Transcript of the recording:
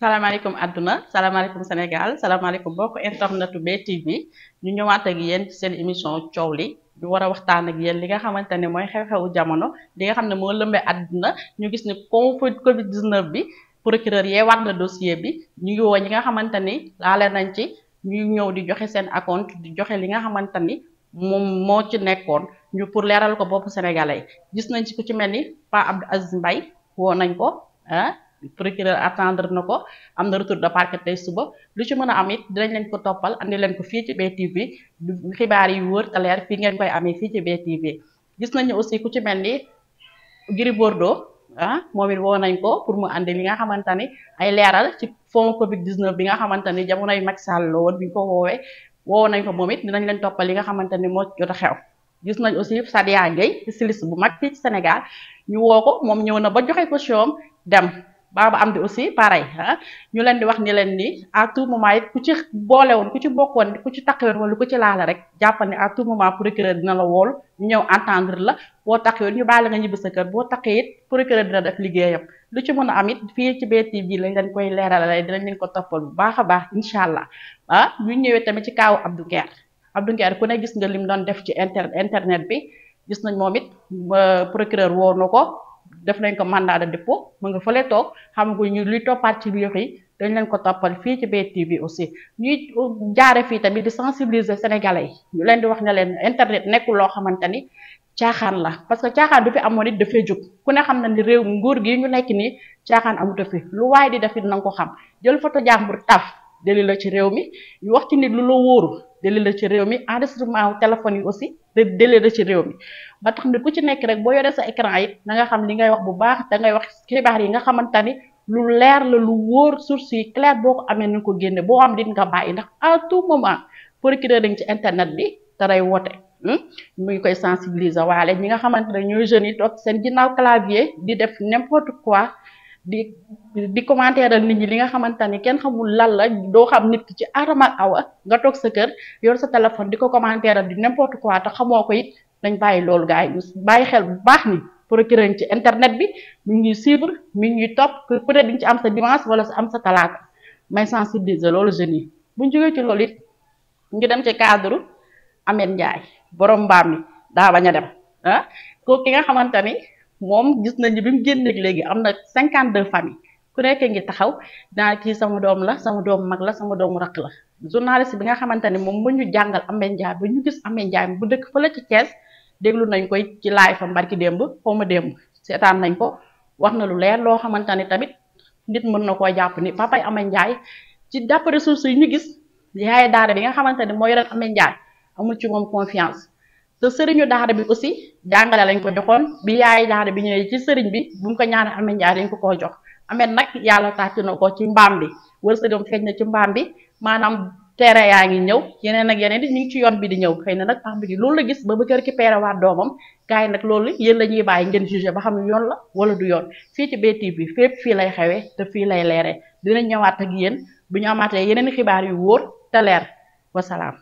salaamaaleykum àdduna salaamaaleykum Sénégal salaamaaleykum mbokk internetu BTV ñu ñëwaat ak yéen ci seen émission coow li ñu war a waxtaan ak yéen li nga xamante ne mooy xew-xewu jamono li nga xam ne moo lëmbee àdduna ñu gis ne Covid 19 bi procureur yeewaat na dossier bi ñu ngi woo ñi nga xamante ni laale nañ ci ñuy ñëw di joxe seen acompte di joxe li nga xamante ni moom moo ci nekkoon ñu pour leeral ko bopp sénégalais gis nañ ci ku ci mel ni Pa Abdou Aziz Mbaye woo nañ ko ah. Procureur attendre na ko am na retour de parquet tey suba lu ci mën a am it dinañ leen ko toppal andi leen ko fii ci BTV xibaar yi wër te leer fii ngeen koy amee fii ci BTV. Gis nañu aussi ku ci mel ni Gris Bordeaux moom it woo nañ ko pour mu andi li nga xamante ni ay leeral ci fond Covid 19 bi nga xamante ni jamonoy Macky Sall la woon bi ñu ko woowee woo nañ ko moom it dinañ leen toppal li nga xamante ni moo jot a xew. Gis nañ aussi Sadia Gueye styliste bu mag fii ci Sénégal ñu woo ko moom ñëw na ba joxe caution dem. Baba am di aussi pareil ñu leen di wax ni leen ni à tout moment it ku ci boole woon ku ci bokkoon ku ci takkewoon wala ku ci laala rek jàppal ne à tout moment procureur dina la wool ñu ñëw entendre la boo takkewoon ñu baal nga ñibbi sa kër boo takkee it procureur dina def liggéeyam lu ci mën a am it fii ci BTV lañ leen koy leeralal dinañ leen ko toppal bu baax a baax incha allah ñu ñëwee tamit ci kaawu Abdou Nguer ku ne gis nga lim doon def ci internet bi gis nañ moom it procureur woo na ko. Def nañ ko mandat de dépôt mu nga fële toog xam nga ñu luy toppaat ci biir yi dañ leen ko toppal fii ci BTV aussi ñuy jaare fii tamit di sensibiliser sénégalais yi ñu leen di wax ne leen internet nekkul loo xamante ni caaxaan la parce que caaxaan du fi amoon it dafay jóg ku ne xam na ni réew nguur gi ñu nekk nii caaxaan amuta fi lu waaye di def it na nga ko xam jël photo jàmbur taf deli la ci réew mi ñu wax ci nit lu la wóoru deli la ci réew mi enregistrement téléphone yi aussi deli la ci réew mi ba tax nit ku ci nekk rek boo yoree sa écran it na nga xam li ngay wax bu baax da ngay wax xibaar yi nga xamante ni lu leer la lu wóor source yi clair boo ko amee nañ ko génne boo am dit nga bàyyi ndax à tout moment procureur dañ ci internet bi te day woote mu ngi koy sensibiliser waale ñi nga xamante ne ñooy jeunes yi toog seen ginnaaw clavier di def n'importe quoi di commentaire nit ñi li nga xamante ni kenn xamul lan la doo xam nit ki ci Adama ak Awa nga toog sa kër yor sa téléphone di ko commentaire di n'importe quoi te xamoo ko it dañ bàyyi loolu gars yi bàyyi xel bu baax ni procureur ci internet bi mi ngi ñuy suivre mi ngi ñuy topp peut-être di nga ci am sa dimanche wala sa am sa talaata may sensibiliser loolu jeunes yi buñ jógee ci loolu it ñu dem ci cadre Ameth Ndiaye borom mbaam mi daa bañ a dem kooku ki nga xamante ni moom gis nañu bi mu génneeg léegi am na 52 familles ku nekk ngi taxaw naa kii sama doom la sama doom mag la sama doomu rakk la journaliste bi nga xamante ni moom mu ñu jàngal Ameth Ndiaye ba ñu gis Ameth Ndiaye bu dëkk fële ci Thiès déglu nañ koy ci live fa barki démb xaw ma démb seetaan nañ ko wax na lu leer loo xamante ni tamit nit mën na koo jàpp ni papay Ameth Ndiaye ci d'après ressources yi ñu gis yaay daara bi nga xamante ni moo yoreen Ameth Ndiaye amul ci moom confiance te sëriñu daara bi aussi jàngale lañ ko joxoon bi yaay daara bi ñëwee ci sëriñ bi bu mu ko ñaanal Ameth Ndiaye dañ ko koo jox Ameth nag yàlla tàcc na ko ci mbaam bi wërsëgam feeñ na ci mbaam bi maanaam terrain yaa ngi ñëw yeneen ak yeneen ñu ngi ci yoon bi di ñëw xëy na nag pax bi loolu la gis ba kër ki peere waat doomam gars yi nag loolu yéen la ñuy bàyyi ngeen jugé ba xam yoon la wala du yoon fii ci BTV fépp fii lay xewee te fii lay leeree dinañ ñëwaat ak yéen bu ñu amaatee yeneen xibaar yu wóor te leer wasalaam